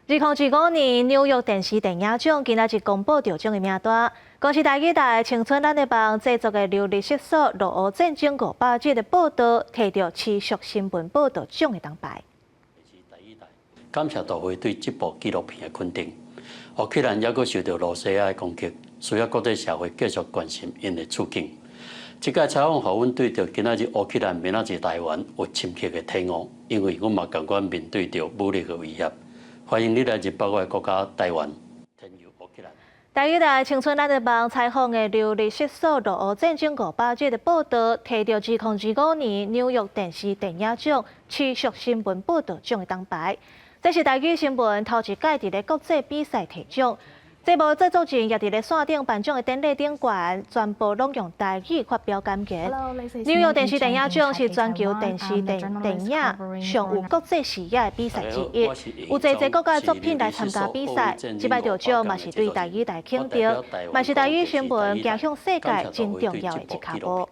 2025年紐約電視電影獎今仔日公布得獎的名單，公視台語台青春咱的夢製作的《流離失所：俄烏戰爭500日》的報道，提著持續新聞報道獎的銅牌。感謝大會對這部紀錄片的肯定。烏克蘭猶閣受著羅西亞的攻擊，需要國際社會繼續關心𪜶的處境。這屆採訪予阮對著今仔日烏克蘭明仔載台灣有深刻的體悟，因為阮嘛仝款面對著武力的威脅。歡迎你來入北我的國家台灣。台語台青春咱的夢採訪的流離失所俄烏戰爭五百日的報道，提著2025年紐約電視電影獎持續新聞報道獎的銅牌。這是台語新聞頭一屆佇咧國際比賽提獎。節目製作人也佇咧線頂頒獎的典禮頂懸，全部攏用台語發表感言。紐約電視電影獎是全球電視電影上有國際視野的比賽之一，有濟濟國家的作品來參加比賽。這擺得獎嘛是對台語台肯定，嘛是台語新聞行向世界真重要的一跤步。